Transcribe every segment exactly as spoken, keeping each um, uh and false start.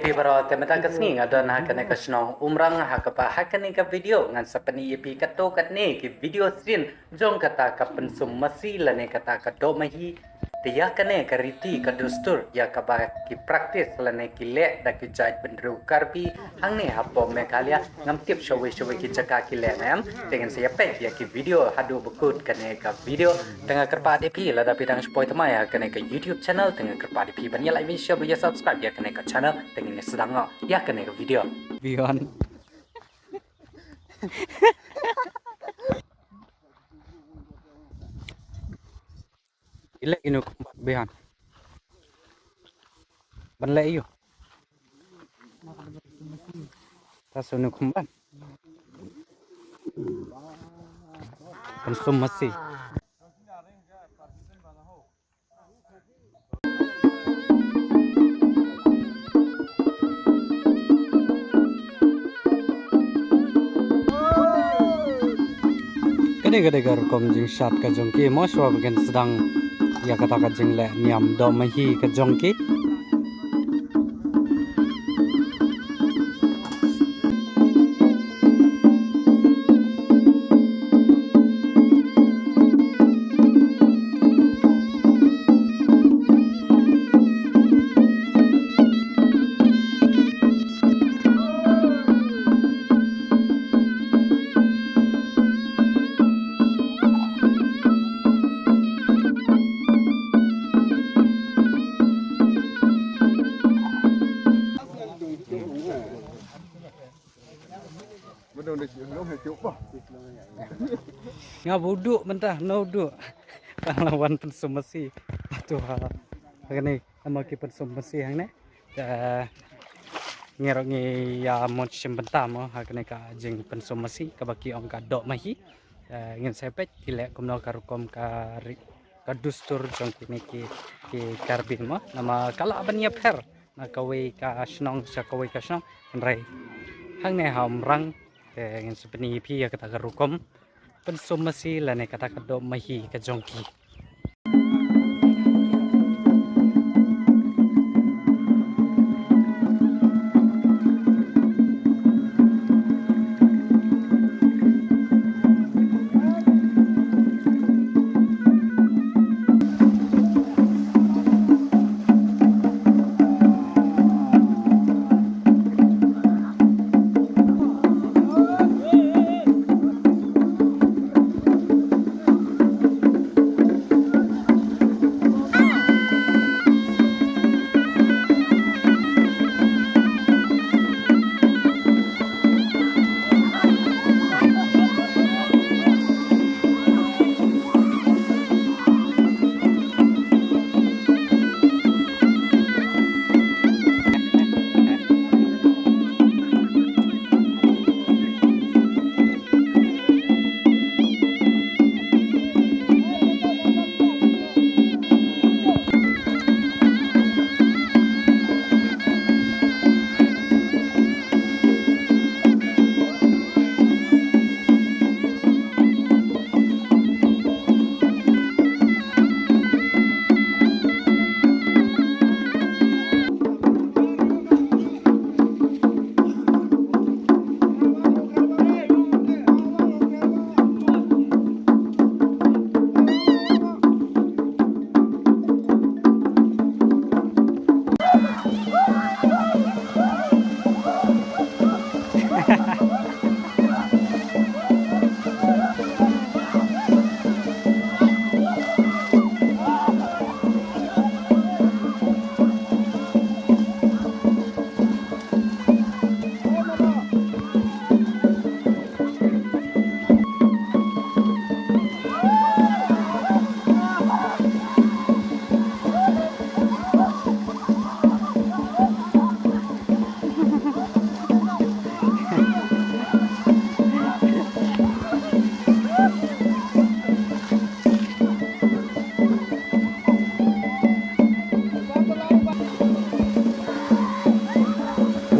Te baroh, te mynta ka sngi nga don ha kane ka shnong Umrang, ha kaba ha kane ka video ngan sa pyni ïa phi katto katne ki video sien jong kata ka pynsum masi lane kata ka doh mahi. Te ïa kane ka riti ka dustur ïa kaba ki practice lane ki leh da ki jait bynriew Karbi hangne hapoh Meghalaya. Ngam tip shawei shawei ki jaka ki leh ne em. Te ngin sa ïa peit ïa ki video haduh ba kut kane ka video. Te nga kyrpad ïa phi lada phi dang shu poi thymmai ha kane ka YouTube channel, te nga kyrpad ïa phi ban ïa like, ban share, ban ïa subscribe ïa kane ka channel. Te ngin ïa sdang noh ïa kane ka video. Bion. Ilek inu kumban bihan. Ban leh yu. Ta sunu kumban. Pynsum masi. Kane ka dei ka rukom jingshad ka jong ki mo, shuwa ba kin sdang ïa kata ka jingleh niam doh mahi ka jong ki. Nga ba u duh mynta, no u duh. Tang la wan pynsum masi. Atu ha. Ha kane, ama ki pynsum masi hangne. Te ngi ruh ngi ïa mon shim bynta mo ha kane ka jingpynsum masi kaba ki ong ka doh mahi. Te ngin sa peit ki leh kumno ka rukom ka ri-, ka dustur jong kine ki, ki Karbi mo. Namar ka lah ban ïapher na kawei ka shnong sha kawei ka shnong. Hynrei hangne ha Umrang te ngin sa pyni ïa phi ïa kata ka rukom pynsum masi lane kata ka doh mahi ka jong ki.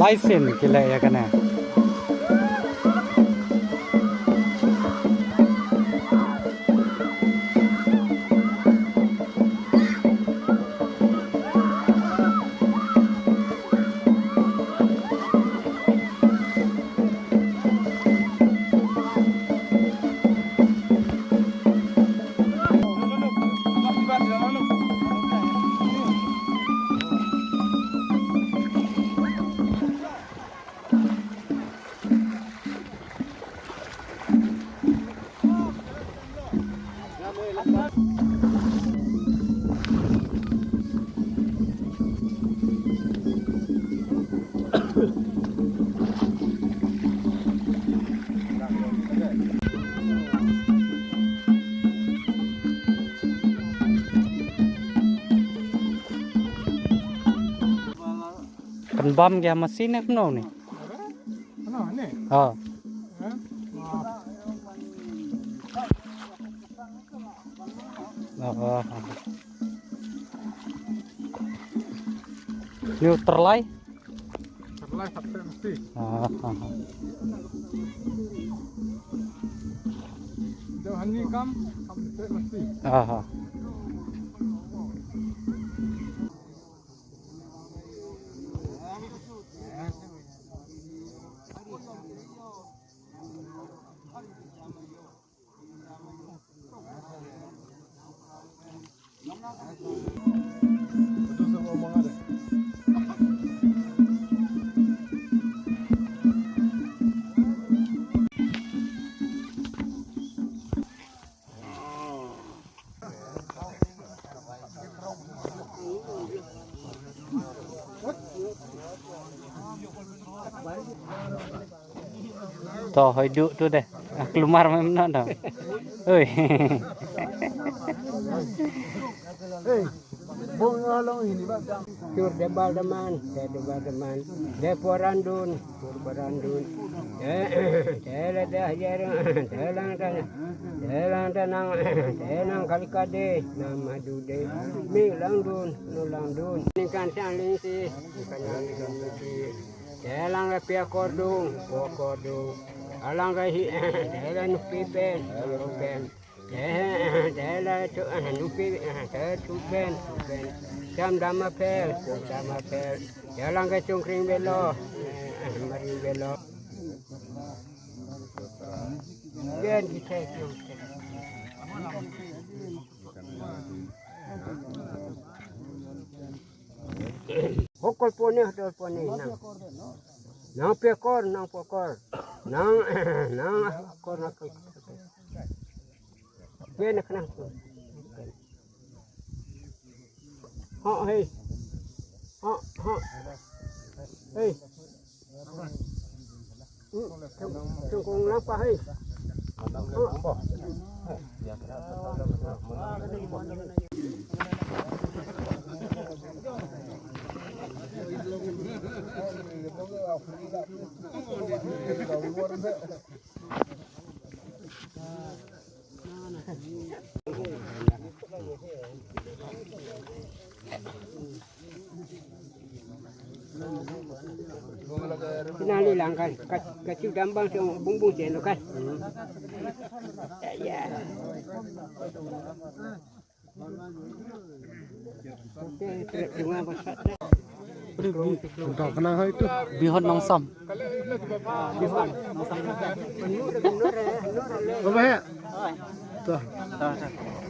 Lai sien ki leh ïa kane. Pynbam ki ha masin ne kumno ni? Ano, ni? Ha. Eh? Oh, oh, oh. Ni u tyrlai? Tyrlai, tak tak mesti. Ah, ah, ah. Jauh hani kam, tak tak mesti. Ah, ah. To, hoi du tu deh. Ah, keluar mem no, no. Oi. Hey, bong along ini, Bang. Tur de baldaman, de baldaman. De porandun. Purbarandun. Tela dah jarang, telang tanah. Telang tanang, telang kalikade, nama dude. Mi langdun, nu langdun. Ningkan sang lingsi, ningkan sang lingsi. Telang pia kordung, po kordung. Alang kahi, telang nupi pen, nupi pen. Te, te la tu, eh, nupi, eh, te tu pen, tu pen. Jam dama pel, jam dama pel. Jalan ke cungkring belo, eh, mari belo. Ben kita cungkring. Hokol pone, hokol pone, nang. Nang pekor, nang pekor. Nang, nang, kor, nang, kor. Pene, kena. Ha, hei. Ha, ha. Hei. Hmm, cung, cung kong lang pa, hei. Ha. Kina li lang ka, ka, ka cu dam bang cu bung bung cen lo ka. Ya. Bihon Nongsam. Bihon Nongsam. Apa ya? Tuh.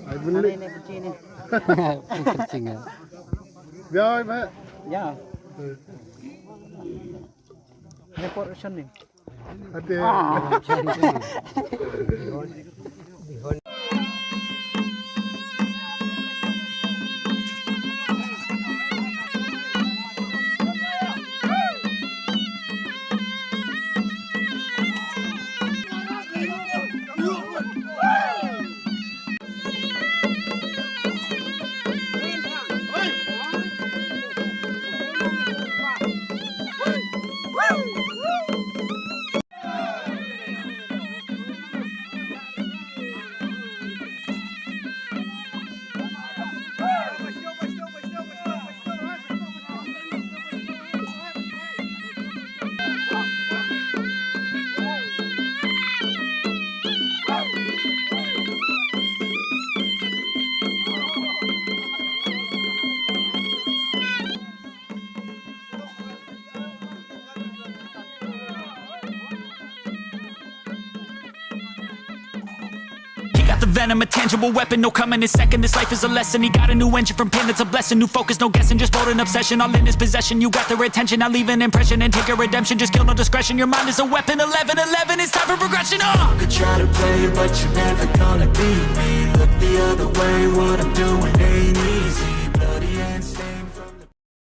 Ai beli. Ini kucing ni. Kucing ya. Biar apa? Ya. Report action ni. Ate. And I'm a tangible weapon, no coming in second. This life is a lesson. He got a new engine from pain, that's a blessing. New focus, no guessing, just bold and obsession. All in his possession, you got their attention. I'll leave an impression and take your redemption. Just kill no discretion. Your mind is a weapon. Eleven eleven, it's time for progression. Uh! Could try to play, but you're never gonna beat me. Look the other way, what I'm doing ain't